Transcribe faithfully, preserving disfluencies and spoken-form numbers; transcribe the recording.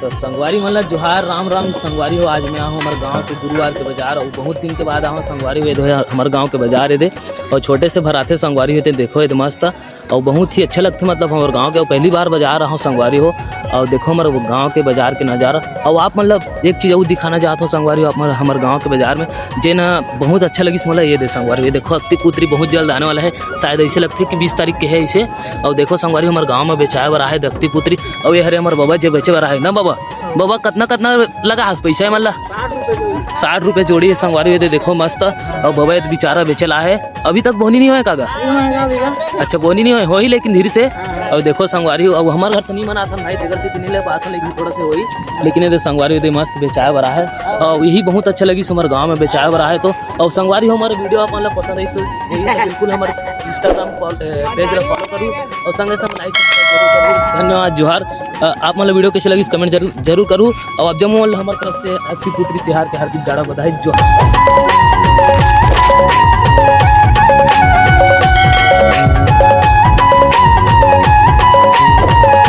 तो संगवारी मन ला जोहार, राम राम संगवारी हो। आज मैं आहूँ हमर गांव के गुरुवार के बाजार, अउ बहुत दिन के बाद आहूँ संगवारी हो, ये दे हमर गांव के बाजार ये दे, अउ छोटे से भराथे संगवारी हो, ये दे देखो, ये दे मस्त, अउ बहुत ही अच्छा लगथे, मतलब हमर गांव के, अउ पहली बार बाजार आहूँ संगवारी हो। अउ देखो हमर गांव के बाजार के नजारा, अउ आप मन ला एक चीज अउ दिखाना चाहत हों संगवारी हो, आप मन हमर गांव के बाजार में, जेन ह बहुत अच्छा लगिस मोला, ये दे संगवारी हो, ये देखो अक्ती पुतरी बहुत जल्द आने वाला है, शायद ऐसे लगथे कि बीस तारीख के है इसे। अउ देखो संगवारी हो, हमर गांव में बेचाए बर आहे अक्ती पुतरी, अउ ये हरे हमर बबा जे बेचे बर आहे ना बबा। बबा, कतना कतना लगा हस पैसा है मन ला? साठ रुपए जोड़ी है संगवारी हो, ये दे देखो मस्त। अउ बबा ये बेचारा बेचे ला है, अभी तक बोनी नहीं होय का गा? अच्छा, बोनी नहीं होय, होही लेकिन धीरे से। अउ देखो संगवारी हो, अउ हमर घर तो नहीं मनाथन भाई, तेकर से नहीं ले पाथन, लेकिन थोड़ा से होही। लेकिन ये दे संगवारी हो, ये दे मस्त बेचाए बर आहे, अउ यही बहुत अच्छा लगिस हमर गांव में बेचाए बर आहे तो। अउ संगवारी हो, हमर video आप मन ला पसंद आइस होही तो बिल्कुल हमर Instagram फॉल-, ए, page ला follow करू, अउ संगे संग like subscribe जरूर करू। धन्यवाद, जोहार। अ, आप मन ला video कैसे लगिस comment जरूर, जरूर करू, अउ आप जम्मो मन ला हमर तरफ से अक्ती पुतरी तिहार के हार्दिक गाड़ा बधाई, जोहार।